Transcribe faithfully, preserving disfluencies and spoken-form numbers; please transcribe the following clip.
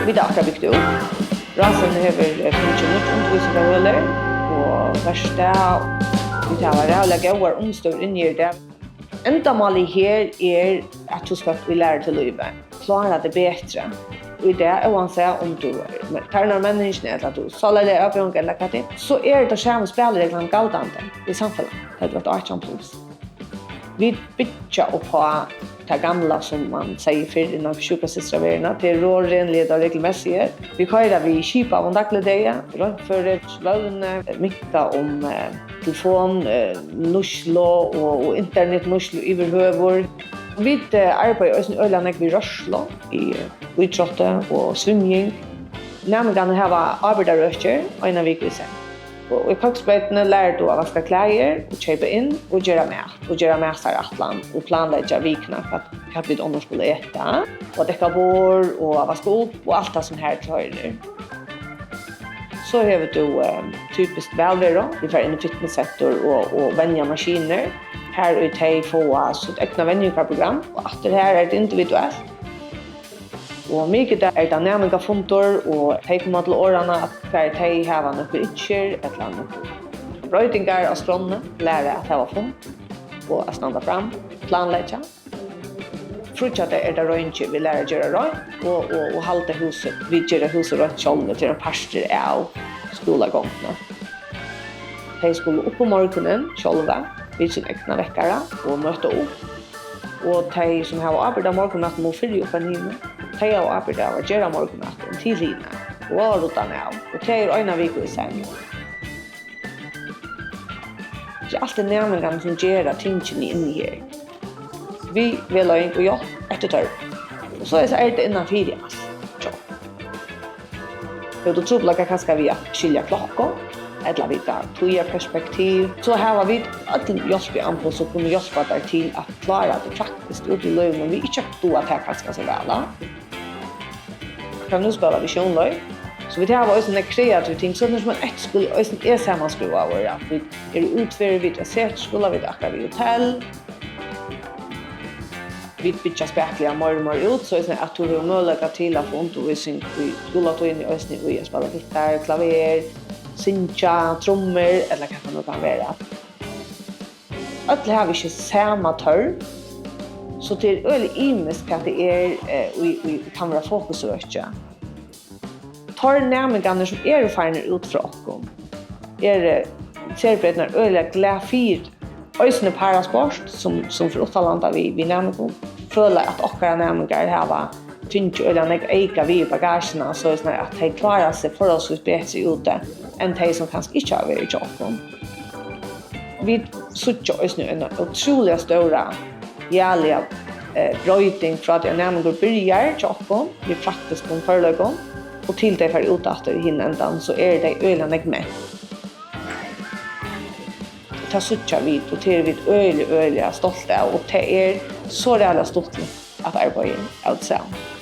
Vit hava akkurát bygt út. Rásin hevur, eh, fingið nýggj undirvísingarhølir og verkstað. Vit hava ræðuliga góðar umstøður inni her í dag. Endamálið her er, at tú skalt í læru til lívið. Klára teg betri. Og í dag, óansæð um tú er, men, tarnar menningin ella tú sálarliga avbjóðing ella hvat tað er, so er tað sama spælireglan galdandi í samfelagnum. Tað er eitt átjan plus. Vit byggja upp á tað gamla, sum mann segði fyrr, innan sjúkrasystraverðina. Tað er roð, renligheit og reglumeyssigheit. Vit koyra við skipaðum dagligdaga, reinføri, svøvni, minka um, eh, telefon, eh, nýtslu og, og internetnýtslu yvirhøvur. Vit, eh, arbeiða eisini øgiliga nógv við rørslu í, eh, ítrótti og svimjing. Næmingarnir hava ábyrgdarøkir eina viku í senn. Og í køksbygdini lærir tú at vaska klæðir og keypa inn og gera mat og gera matarætlan og planleggja vikuna, hvat, hvat vit onnur skulu eta, og dekka borð og at vaska upp og alt tað sum har til hoyrir. So hevur tú, eh, typiskt vælveru. Vit fara inn í fitnesscenter og, og venja maskinur, har í tey fáa sítt egna venjingarprogram, og aftur har er tað individuelt. Og mikudag er tað næmingafundur, og tey koma til orðanna, at hvar tey hava nøkur ynskir ella nøkur broytingar á skránni, læra at hava fund og at standa fram, planleggja. Fríggjadag er tað reingerð, vit læra at gera reint og, og, og halda húsið. Vit gera húsið reint sjálv, tað er ein partur av skúlagongdini. Tey skulu upp um morgunin sjálva, við sín egna vekkara, og møta upp. Og tey, sum hava ábyrgd av morgunmatinum, mugu fyrr upp enn hini. Tey hava ábyrgd av at gera morgunmatin til hini og at rudda hann av. Og tað er eina viku í senn. Tað er altíð næmingarnir, sum gera tingini inni her. Við vegleiðing og hjálp eftir tørvi. Og soleiðis er tað innan fyri alt. Hevur tú trupulleikar kanska við at skilja klokku, ella vita tíðarperspektiv, so hava vit øll hjálpiamboð, sum kunnu hjálpa tær til at klára teg praktiskt út í lívinum, við ikki at duga tað kanska so væl, a? Akkurát nú spæla vit sjónleik, so vit hava eisini nógv kreativ ting, so tað er sum ein eftirskúli eisini er samanskrivaður, at vit eru útferð, vit eru setuskúli, vit eru akkurát við hotell. Vit byggja spakuliga meir og meir út, so eisini at tú hevur møguleika til at fáa undirvísing í skúlatíðini, eisini í at spæla gittar, klaver, syngja, trummur, ella hvat tað nú kann vera. Øll hava ikki sama tørv, so tað er øgiliga ymiskt, hvat tað er, eh, ið, ið kann vera fokusøki. Teir næmingarnir, sum eru farnir út frá okkum, eru serbreytirnar øgiliga glað fyri. Eisini parasport, sum, sum fer uttanlanda við, við næmingum, føla, at okkara næmingar hava fingið øgiliga nógv eyka við í bagasjuna, soleiðis at tey klára seg forholdsvís betri úti enn tey, sum kanska ikki hava verið hjá okkum. Vit síggja eisini eina ótrúliga stóra, jaliga, eh, broyting frá tí at næmingur byrjar hjá okkum við praktiskum førleikum og til tey fara út aftur í hin endan, so eru tey øgiliga nógv ment. Tað síggja vit, og tað eru vit øgiliga, øgiliga stolt av, og tað er so ræðuliga stuttligt at arbeiða afturat.